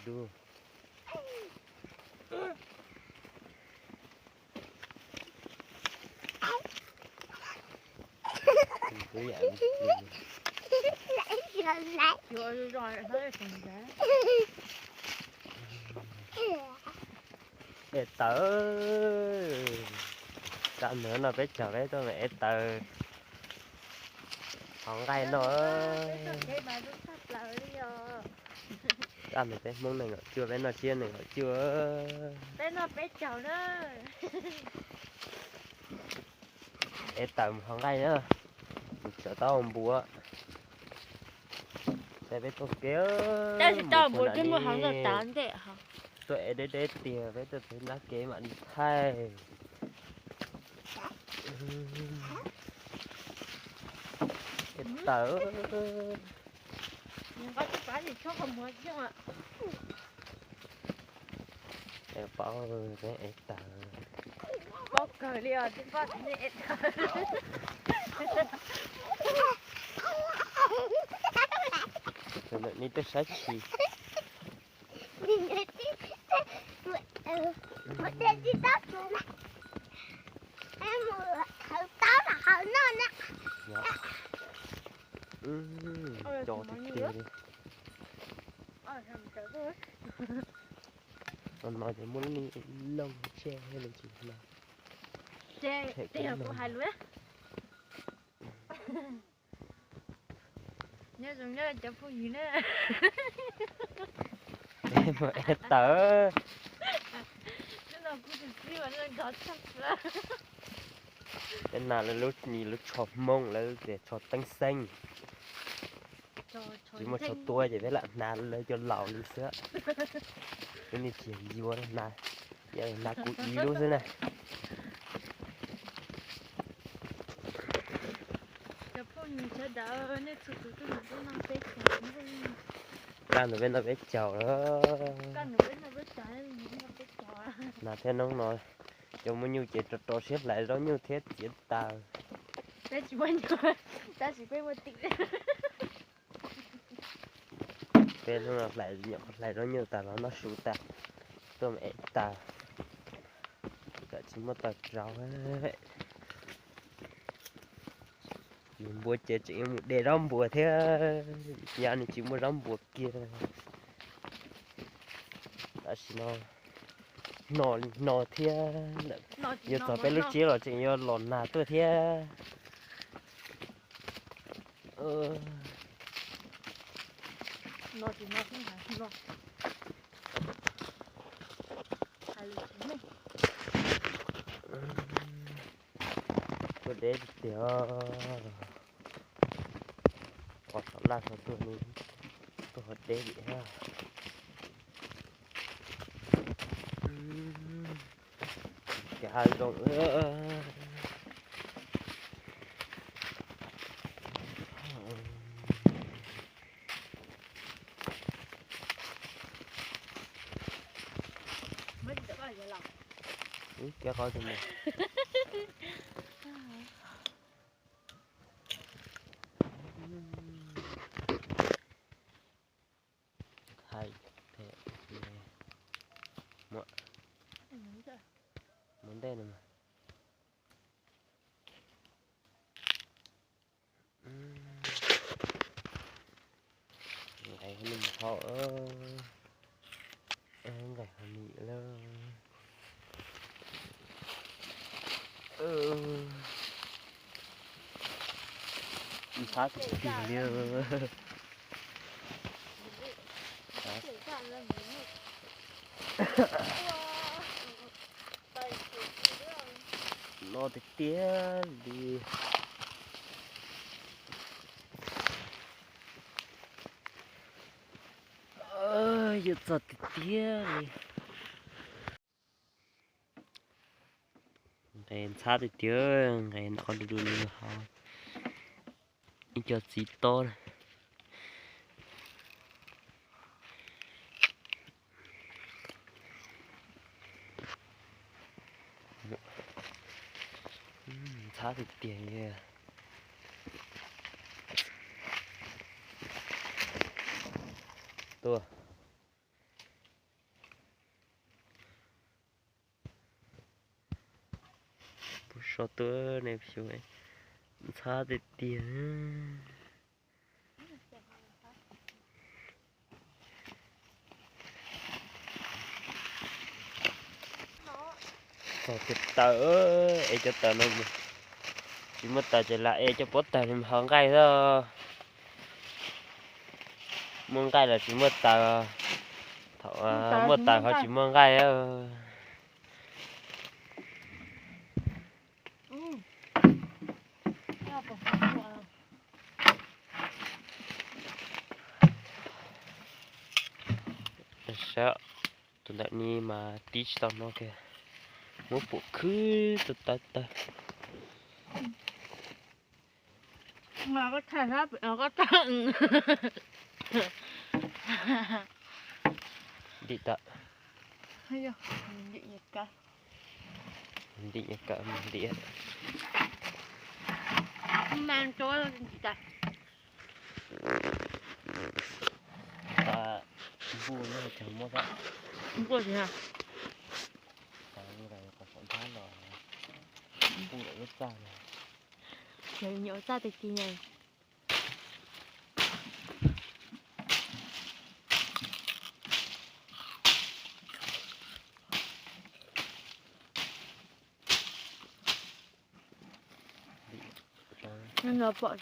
Dub. Es tawv. Kab ntawd no peb caug peb tuaj es tawv hauv nqaij no. Kab ntawd peb Hmoob nees nkaum cuaj, peb noj tsiab nees nkaum cuaj. Es tawv mus hauv nqaij na, mus txawm taub npua. Peb tuaj kev, tuaj es deb deb tiag, peb tuaj pem nrab kev mam li thaij. Es tawv. Es paub, es tawv. Paub kawg li os, tsis paub tsis es tawv. Tus ntawm ni twb saib tsis. Co tiag tiag li. No ces muaj lub niag looj tseg li tsis no. Nyob zoo na cov phooj ywg na. Es tawv. Peb hnav lawv lub, lub tsho Hmoob lawv tias tsho teeb xeeb. Tsis muaj tsho tua ces peb lam hnav lawv cov laus li xwb. Lub niag tsis yog yuav hnav, hnav kuv ib lub xwb na. Kab ntawd peb noj peb caug lawm. Hnav thiab hnub no cov muaj nyuj ces rau rau siab hlais zaub nyuj thiab txiav taws. Peb hnub no hlais, nyuam qhuav hlais zaub nyuj tas los noj su tas, tuaj mus ev taws, kom tsis muaj taws rauv. Yus npua ces tseem yuav mus de zaub npua thiab, yav no tsis muaj zaub npua kiag. Tam sim no hno li hno thiab, yuav txog peb lub tsiab los tseem yuav los nag tuaj thiab. Tuaj deb tiag tiag. Qhov saum laj saum tuaj, tuaj deb li thiab. Ces hav zoov. Ib kiag qhov tus mus. Thaij, muab ntej no mas. Nqes mus hauv, nqes hauv nim lawm. Ntxhab tiag tiag li. No tiag tiag li. Yuav txog tiag tiag li. Nqes ntxhab tiag tiag, nqes ntawm qhov du du li hauv. Ib co txiv tob. Ntxhab tiag tiag li. Tuaj. So tuaj ne xyov ntxhab tiag tiag. Txog tus taws, es cov taws no tsis muaj taws ces lam es cov pob taws li ho nqaij xwb. Muaj nqaij los tsis muaj taws, thaum muaj taws ho tsis muaj nqaij. Saib, tus ntawm ni mas tib tsis tau no kiag, muab pum khwb tawg tawg. Ntim tawm. Ntim, ntim. Npuj no cog muab xwb. Npuj tsis, tas li los kom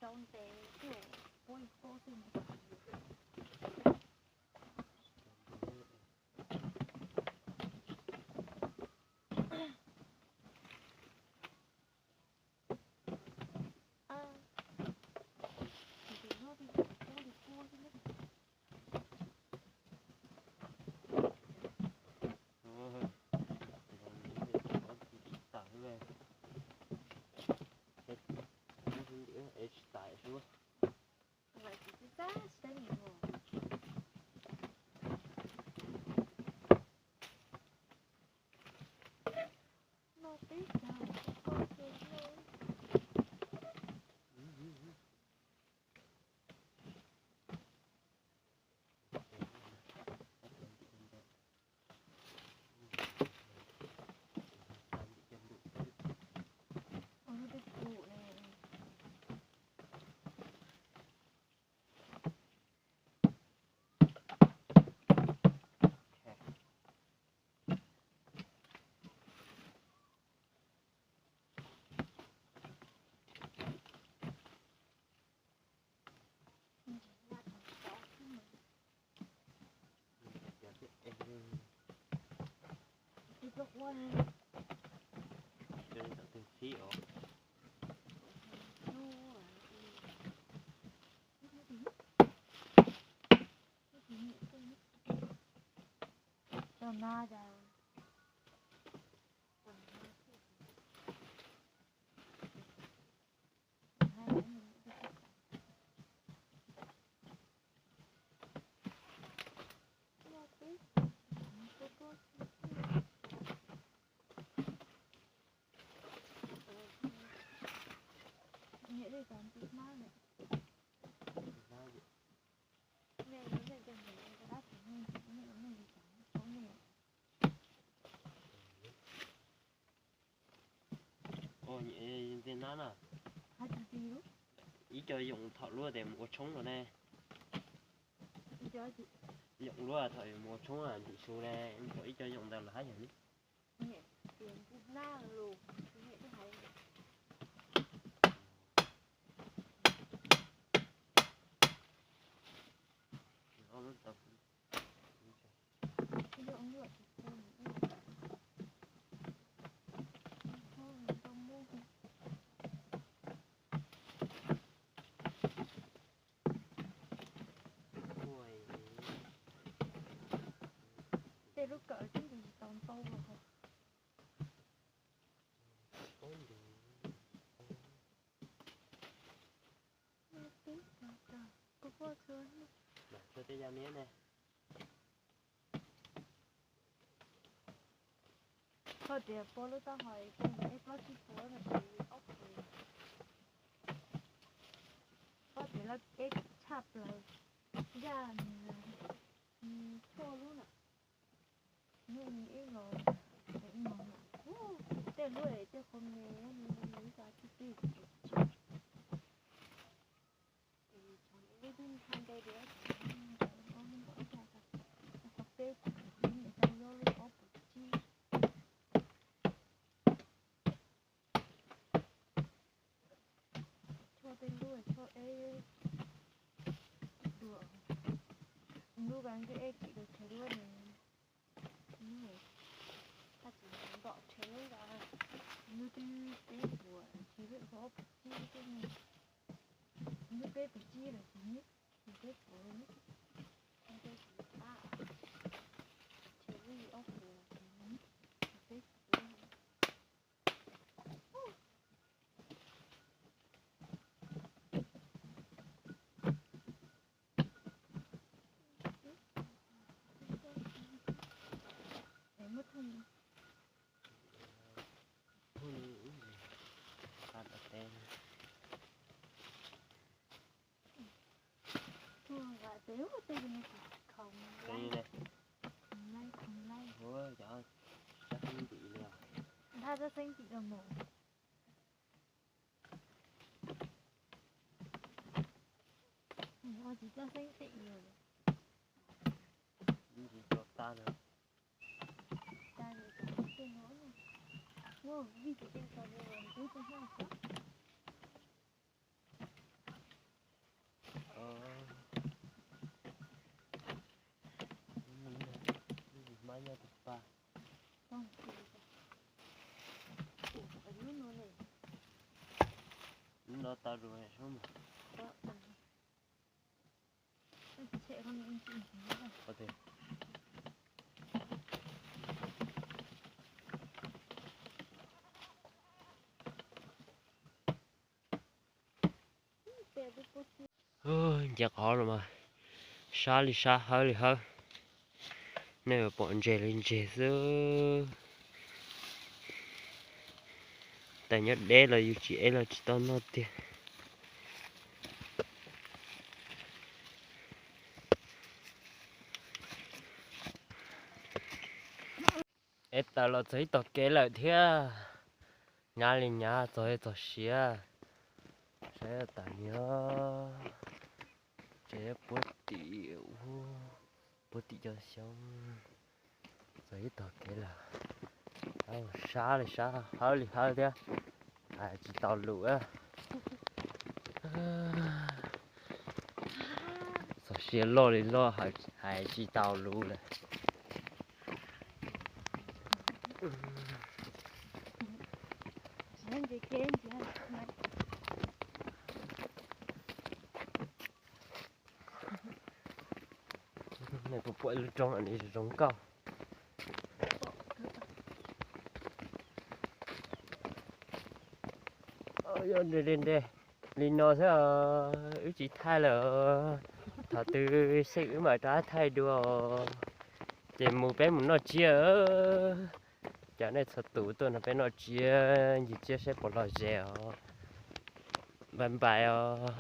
saum nthab los npuj lawm lub txaj no. Nws nyuam txaj tiag tiag. Nws los pom tsis zoo. Ntxim nab na. Ib co yoom thaum luaj tias mus ua tshoob los ne. Yoom luaj thaum mus ua tshoob ntim su ne, ib co yoom ntawd los hab yog li. Tej lub kawm twb nti tsis tau ntau los. Koj tias pua lub taub hau es peb plaub tsib puas no ces ob puas. Koj tias lawv eb tshaj plaws, yaj nws tshuaj lub na, nws ib los ib los tej lub es tej qhov me nws ib xav tib tib. Tshuaj tej lub tshuaj eb dua, lub ka eb kim rau tshav duab ne. Nws tsis ntom tshav lub, nws twb peb puas tshav lub, ob puas tsib tej ne. Nws twb peb puas tsib lawm ces nws peb puas, nws peb puas, tshav lub ob puas, nws peb puas. Ua cov txheeb ntim li os. Nthab txheeb ntim los mus. Ua tsis txawj xeeb tim li. Tsis tau tas lawm. Tas lawm, tej no, ua vij tus tej tau li los twb tsis noj xwb. Mab nyob tus pa. Lub no tau rau sub mas. Nce qhov no mas sab li sab, hawb li hawb. Nej yuav pom ntses li ntses xwb. Tas nyob deb los yus tsis eb los tsis tau noj tiag. Eb taws los txog ib tog kev lawm thiab. Nyab li nyab, txog txog siav. Saib tas nyob, tsev puag tim, puag tim cov xyoob. Txog ib tog kev lawm. Sab li sab, hawb li hawb thiab. Hais tsis tau lus. Txog siav loj li loj, hais tsis tau lus lawm. Nws puas puam lub roob no zoo nkauj. Yog nres nres li no xwb, wb tsis thaij lawm. Thaum twg xeeb wb mam rov thaij dua. Ces mus peb mus noj tsiab. Cov nej txhua tus tuaj nrog peb noj tsiab, ncig tsiab saib puas lom zem os. Bye bye os.